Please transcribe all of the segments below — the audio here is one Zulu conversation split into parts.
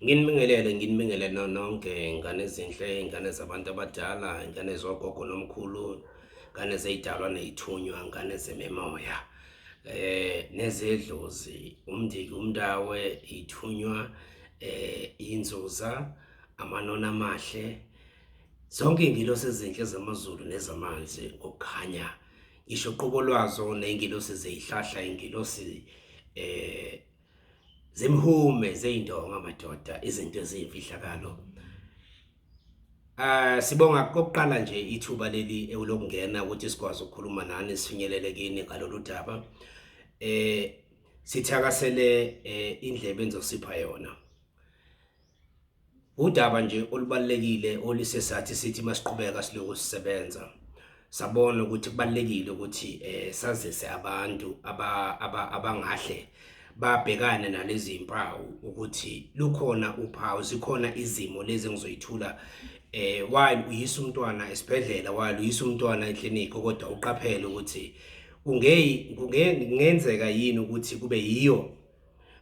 Nginibingelele, nginibingelele nonke ngane ezinhle, ingane zabantu abadala, ingane zogogo nomkhulu, ngane zey'dalwa ney'thunywa, ngane zemimoya nezedlozi, umndiki, umndawe, iy'thunywa, inzuza, amanoni amahle, zonke iy'ngilosi ezinhle zamazulu nezamanzi ngokukhanya ngisho qobo lwazo ney'ngilosi zey'hlahla, iy'ngilosi zemihume zeyindonga madoda izinto eziyimfihlakalo. Sibonga kokuqala nje ithuba leli elokungena ukuthi sikwazi ukukhuluma nani sifinyelele kini ngalolu daba. Sithakasele indlebe enizosipha yona. Udaba nje olubalulekile olisesathi sithi masiqhubeka siloku sisebenza sabona ukuthi kubalulekile ukuthi sazise abantu abangahle babhekane nalezi mpawu ukuthi lukhona uphawu, zikhona izimo lezi engizoyithula while uyisa umntwana esibhedlela, while uyisa umntwana eklinikhi, kodwa uqaphele ukuthi kungenzeka yini ukuthi kube yiyo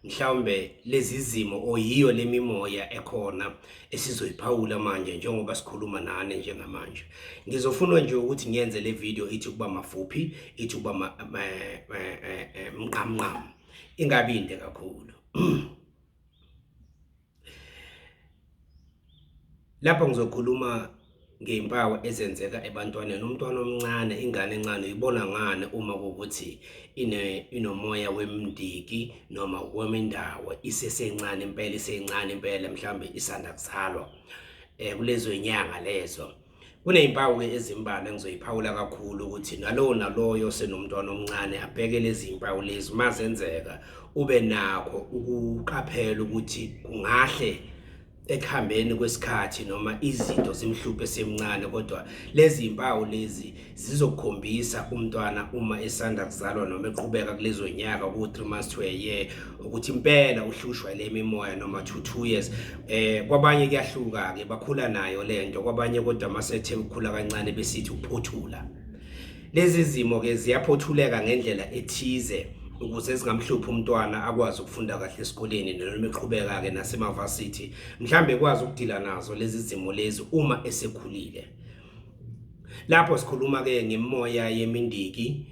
mhlawumbe lezi zimo oyiyo lemimoya ekhona esizoyiphawula manje njengoba sikhuluma nani njengamanje. Ngizofuna nje ukuthi ngiyenze le video ithi kuba mafuphi, ithi kuba mnqamnqam, ingabi inde kakhulu. Lapha ngizokhuluma ngey'mpawu ezenzeka ebantwaneni. Umntwana omncane, ingane encane uyibona ngani uma kuwukuthi inomoya wemndiki noma wemindawo isesencane impela, isencane impela mhlawumbe isanda kuzalwa kulezo y'nyanga lezo. Kuney'mpawu-ke ezimbalwa engizoyiphawula kakhulu ukuthi nalowo naloyo osenomntwana omncane abheke lezi mpawu lezi uma zenzeka ube nakho ukuqaphela ukuthi kungahle ekuhambeni kwesikhathi noma izinto zimhluphe esemncane, kodwa lezi mpawu lezi zizokukhombisa umntwana uma esanda kuzalwa noma eqhubeka kulezo nyaka ku-3 months to a year ukuthi impela uhlushwa le mimoya noma to 2 years. Kwabanye kuyahluka ke, bakhula nayo lento, kwabanye kodwa masethe ukukhula kancane besithi ukuphothula. Lezi zimo ke ziyaphothuleka ngendlela ethize ukuze zingamhluphi umntwana akwazi ukufunda kahle esikoleni noma eqhubeka ke nasemavasithi, mhlambe ekwazi ukudila nazo lezi zimo lezi uma esekhulile. Lapho sikhuluma ke ngemimoya yemindiki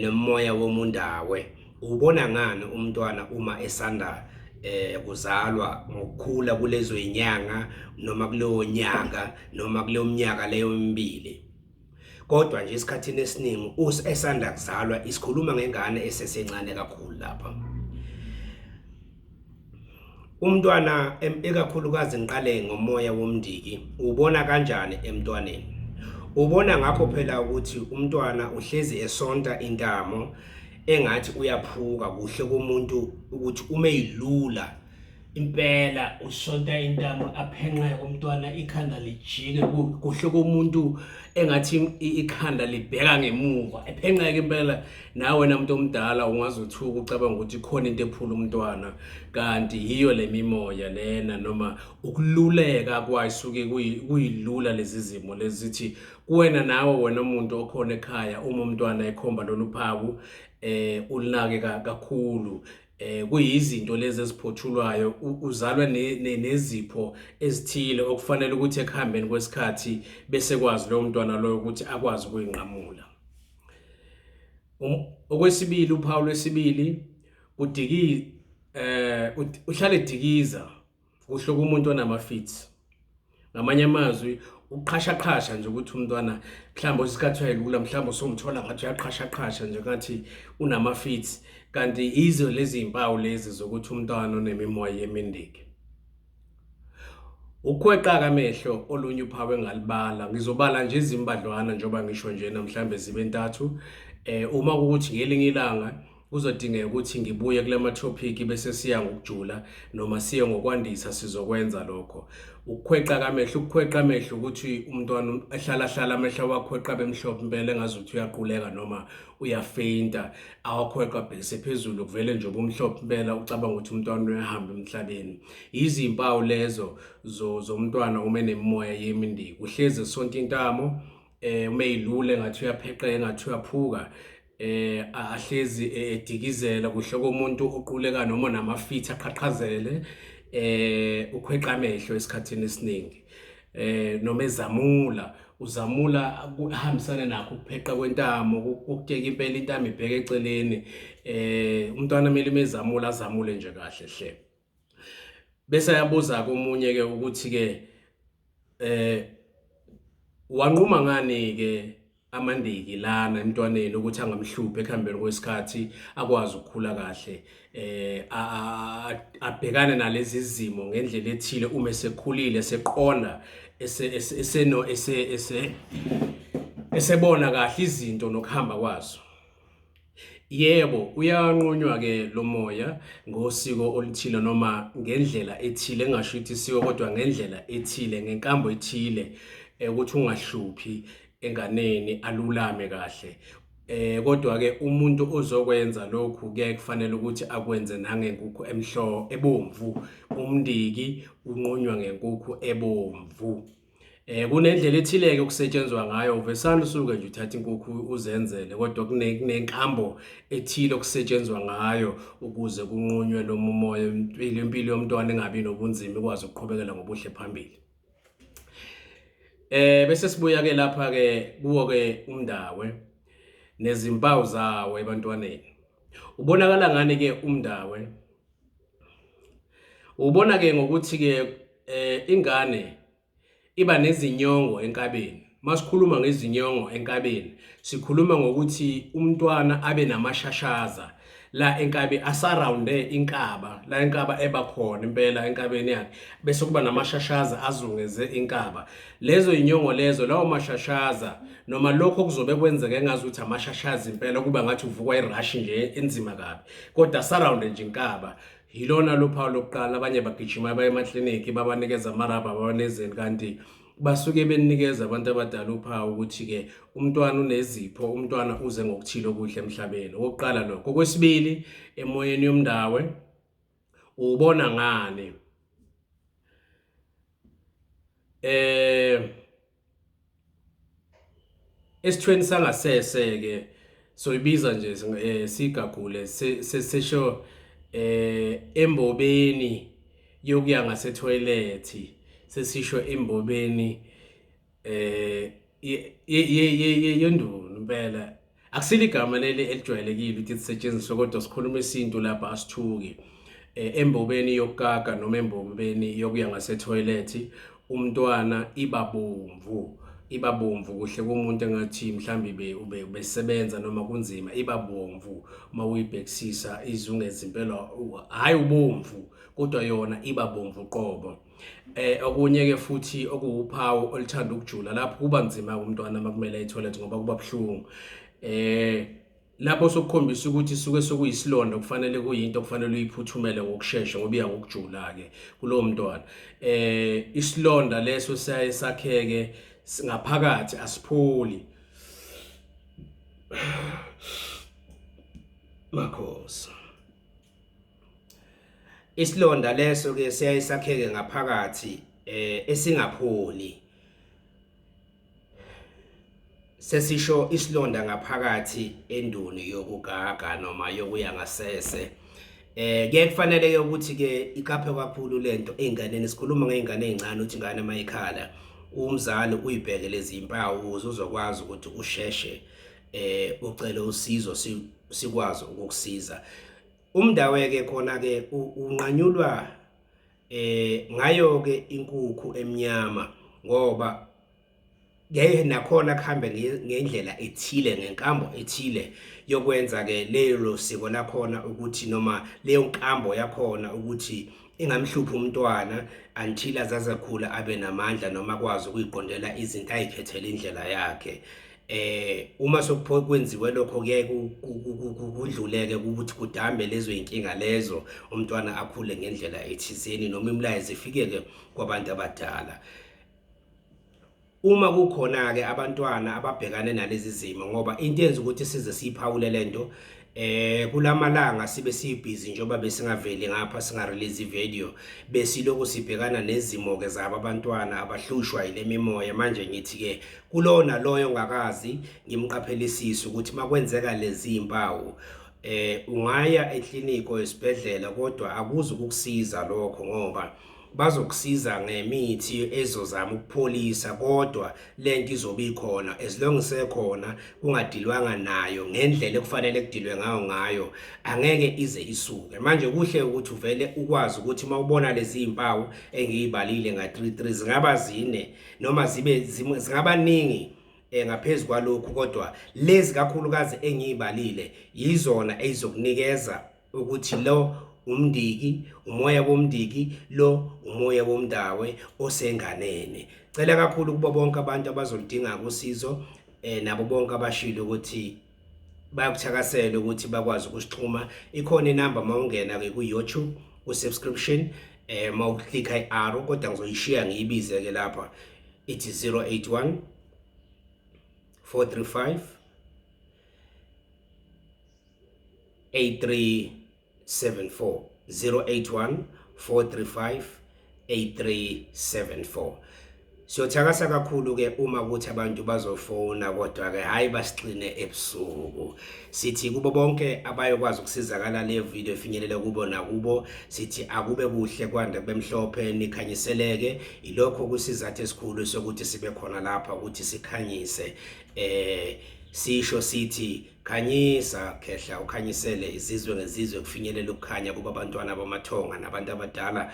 nomoya womundawe. Ubona ngani umntwana uma esanda kuzalwa ngokukhula kulezo inyanga noma kuleyo nyaka noma kuleyo minyaka leyo emibili? Kodwa nje esikhathini esiningi esanda kuzalwa, isikhuluma ngengane esesencane kakhulu lapha. Umntwana ekakhulukazi ngiqale ngomoya womndiki, ubona kanjani emntwaneni? Ubona ngakho phela ukuthi umntwana uhlezi esonta intamo engathi uyaphuka, kuhle komuntu ukuthi uma eyilula impela usonta intamo aphenqeke umntwana, ikhanda lijike kuhle komuntu engathi ikhanda libheka ngemuva, ephenqeke impela. Nawe wena muntu omdala ungazothuka ucabanga ukuthi khona into ephula umntwana, kanti yiyo le mimoya lena noma ukululeka kwayo suke kuyilula lezi zimo lezi. Zithi kuwena nawe wena umuntu okhona ekhaya, uma umntwana ekhomba lolu phawu ulinake kakhulu. Kuyizinto lezi eziphothulwayo, uzalwa nezipho ezithile okufanele ukuthi ekuhambeni kwesikhathi bese kwazi lowo mntwana loyo ukuthi akwazi ukuyinqamula. Okwesibili, uphawu lwesibili, udiki uhlale edikiza kuhle kumuntu onama-fits. Ngamanye amazwi uqhashaqhasha nje ukuthi umntwana mhlawumbe isikhathi uyayilula, mhlawumbe usumthola ngathi uyaqhashaqhasha nje ngathi unama-fits, kanti yizo lezi mpawu lezi zokuthi umntwana onemimoya yemindiki. Ukukhweqa-ke amehlo olunye uphawu engalibala, ngizobala nje izimbadlwana njengoba ngisho njena mhlawumbe zibe ntathu. Uma kuwukuthi ngelinye ilanga kuzodingeka ukuthi ngibuye kule ma-topic bese siya ngokujula noma siye ngokwandisa, sizokwenza lokho. Ukukhweqa kamehlo, ukukhweqa amehlo ukuthi umntwana ehlala hlala amehlo awakhweqa bemhlophe impela engazuthi uyaquleka noma uyafeyinta, awakhweqa abhekise phezulu kuvele nje ubumhlophe impela ucabanga ukuthi umntwana uyahamba emhlabeni. Yizimpawu lezo zomntwana uma enemimoya yemindiki, uhlezi esonta intamo, uma eyilule ngathi uyapheqeka ngathi uyaphuka. ahlezi edikizela kuhle komuntu oquleka noma namafithi aqhaqhazele, ukhweqa amehlo esikhathini esiningi, noma ezamula, uzamula kuhambisane nakho ukupheqa kwentamo, ukuteka impela intamo ibheke eceleni. Umntwana kumele imezamula azamule nje kahle hle. Bese ayabuza komunye ke ukuthi ke wanquma ngani ke amandiki lana emntwaneni ukuthi angamhluphi ekuhambeni kwesikhathi, akwazi ukukhula kahle, abhekane nalezi zimo ngendlela ethile uma esekhulile, seqonda, eseno ese ese esebona kahle izinto nokuhamba kwazo. Yebo, uyanqunywa-ke lo moya ngosiko oluthile noma ngendlela ethile, engingasho ukuthi isiko kodwa ngendlela ethile, ngenkambo ethile ukuthi ungahluphi enganeni, alulame kahle. Kodwa-ke umuntu ozokwenza lokhu kuyaye kufanele ukuthi akwenze nangenkukhu emhlo ebomvu, umndiki unqunywa ngenkukhu ebomvu. Kunendlela ethile-ke okusetshenzwa ngayo, uvesane usuke nje uthatha inkukhu uzenzele, kodwa kunenkambo ethile okusetshenzwa ngayo ukuze kunqunywe lo mumoya, impilo yomntwana ingabi nobunzima, ikwazi ukuqhubekela ngobuhle phambili. Bese sibuya ke lapha ke kuwo ke umndawe nezimpawu zawo ebantwaneni. Ubonakala ngani ke umndawe? Ubona ke ngokuthi ke ingane iba nezinyongo enkabeni. Masikhuluma ngezinyongo enkabeni, sikhuluma ngokuthi umntwana abe namashashaza la enkabi asarawunde inkaba, la inkaba eba khona impela enkabeni yakhe, bese kuba namashashaza azungeze inkaba. Lezo inyongo lezo, lawo mashashaza noma lokho kuzobe kwenzeka engazuthi amashashaza impela, kuba ngathi uvukwa irashi nje enzima kabi, kodwa asarawunde nje inkaba. Yilona luphawu lokuqala. Abanye bagijima baye emakliniki, babanikeza amarabha, babanezeni, kanti basuke benikeza abantu abadala uphawu ukuthi-ke umntwana unezipho, umntwana uze ngokuthile okuhle emhlabeni. Okokuqala lokho. Okwesibili, emoyeni yomndawe ubona ngani? Esithweni sangasese ke soyibiza nje sigagule sesisho embobeni yokuya ngasethoyilethi, sesisho embobeni yendunu impela. Akusilo igama leli elijwayelekile ukuthi lisetshenziswe, kodwa sikhuluma isintu lapha, asithuki. Embobeni yokukaka noma embobeni yokuya ngasethoyilethi umntwana iba bomvu, iba bomvu kuhle komuntu engathi mhlambi ubesebenza noma kunzima, iba bomvu uma uyibhekisisa izungeza impela, hhayi ubomvu kodwa yona iba bomvu qobo. Okunye ke futhi okuwuphawu oluthanda ukujula, lapho kuba nzima umntwana makumele etoilet ngoba kuba buhlungu. Lapho sokukhombisa ukuthi suke sokuyisilonda, kufanele kuyinto kufanele uyiphuthumele ngokushesha ngoba iya ngokujula ke kulowo mntwana. Isilonda leso siyaye sakheke ngaphakathi, asipholi. Makhosi. Isilonda leso ke siyaye sakheke ngaphakathi esingapholi. Sesisho isilonda ngaphakathi enduni yokugaga noma yokuya ngasese. Kuye kufanele ke ukuthi ke iqaphe kakhulu lento einganeni, sikhuluma ngeingane ezincane, uthi ingane mayikhala umzali uyibheke lezi impawu ukuze uzokwazi ukuthi usheshe ucele usizo sikwazi ukukusiza. Umndawe ke khona ke unqanyulwa ngayo ke inkukhu emnyama, ngoba ngeke nakhona kuhambe ngendlela ethile, ngenkambo ethile yokwenza ke lelo siko lakhona, ukuthi noma leyo nkambo yakhona ukuthi ingamhluphi umntwana until azazakhula abe namandla noma akwazi ukuyiqondela izinto, ayikhethele indlela yakhe. Uma sokwenziwe lokho kuye kudluleke ukuthi kudambe lezo inkinga lezo, umntwana akhule ngendlela ethizeni noma imilayezo ifikeke kwabantu abadala. Uma kukhona-ke abantwana ababhekane nalezi zimo ngoba into yenza ukuthi size siyiphawule lento kulamalanga sibe sibhizi njengoba besingaveli ngapha singarelease video besiloku sibhekana nezimo ke zabo abantwana abahlushwa yile mimoya. Manje ngithi ke kulona loyo ongakazi ngimqaphelisise ukuthi makwenzeka lezi impawu ungaya ekliniki esibhedlela kodwa akuzi ukukusiza lokho ngoba bazokusiza ngemithi ezozama ukupholisa kodwa lento izobe ikhona as long sekhona kungadilwanga nayo ngendlela ekufanele kudilwe ngayo ngayo angeke ize isuke. Manje kuhle ukuthi uvele ukwazi ukuthi uma ubona lezi zimpawu engiyibalile nga 3 3 zingaba zine noma zibe zingaba ningi ngaphezulu kwalokhu kodwa lezi kakhulukazi engiyibalile yizona ezizokunikeza ukuthi lo umndiki umoya womndiki lo umoya womndawe osenganeni. Cela kakhulu kubo bonke abantu abazoludinga usizo nabo bonke abashilo ukuthi bayakuthakasela ukuthi bakwazi ukusixhuma. Ikhona inamba mawungena ke ku YouTube ku subscription mawuklikha i-arrow kodwa ngizoyishiya ngiyibize ke lapha ithi 081 435 8374 081 435 8374. Siyothakasa kakhulu ke uma ukuthi abantu bazofona kodwa ke hayi basixine ebusuku. Sithi kubo bonke abayokwazi ukusizakala le video ifinyelele kubo nakubo sithi akube kuhle kwande kubemhlophe nikhanyiseleke. Ilokho kusizathu esikhulu sokuthi sibe khona lapha ukuthi sikhanyise sisho sithi khanyisa khehla ukhanyisele izizwe ngezizwe kufinyelela ukukhanya kuba abantwana bamathonga nabantu abadala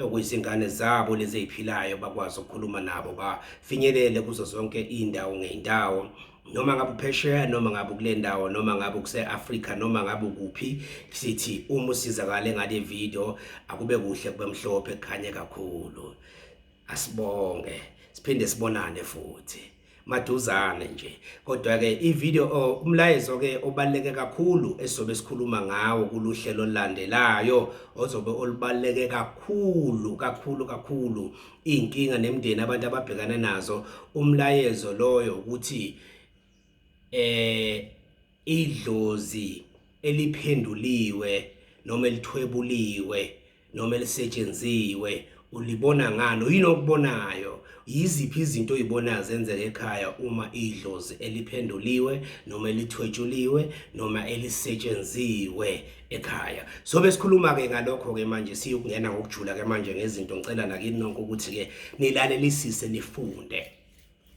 okuyizingane zabo lezi eziphilayo bakwazi ukukhuluma nabo bafinyelele kuzo zonke indawo ngeindawo noma ngabe uphesheya noma ngabe kule ndawo noma ngabe kuse-Afrika noma ngabe kuphi. Sithi uma usizakale ngale video akube kuhle kube mhlophe kukhanye kakhulu. Asibonge siphinde sibonane futhi maduzane nje. Kodwa ke ivideo umlayezo ke obaluleke kakhulu esizobe sikhuluma ngawo kuluhlelo olulandelayo ozobe olubaluleke kakhulu kakhulu kakhulu inkinga nemndeni abantu ababhekana nazo umlayezo loyo ukuthi idlozi eliphenduliwe noma elithwebuliwe noma elisetshenziwe ulibona ngani yini okubonayo yiziphi izinto oyibonayo zenzeka ekhaya uma idlozi eliphenduliwe noma elithwetshuliwe noma elisetshenziwe ekhaya. So besikhuluma ke ngalokho ke manje siyokungena ngokujula ke manje ngezinto. Ngicela nakini nonke ukuthi ke nilalelisise nifunde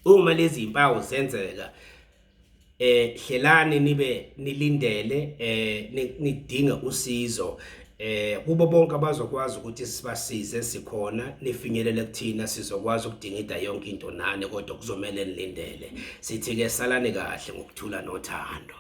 uma lezi impawu zenzeka. Hlelani nibe nilindele nidinge usizo kubo bonke abazokwazi ukuthi sibasize sikhona nifinyelele kuthina sizokwazi ukudingida yonke into nani kodwa kuzomele nilindele. Sithi ke salani kahle ngokuthula nothando.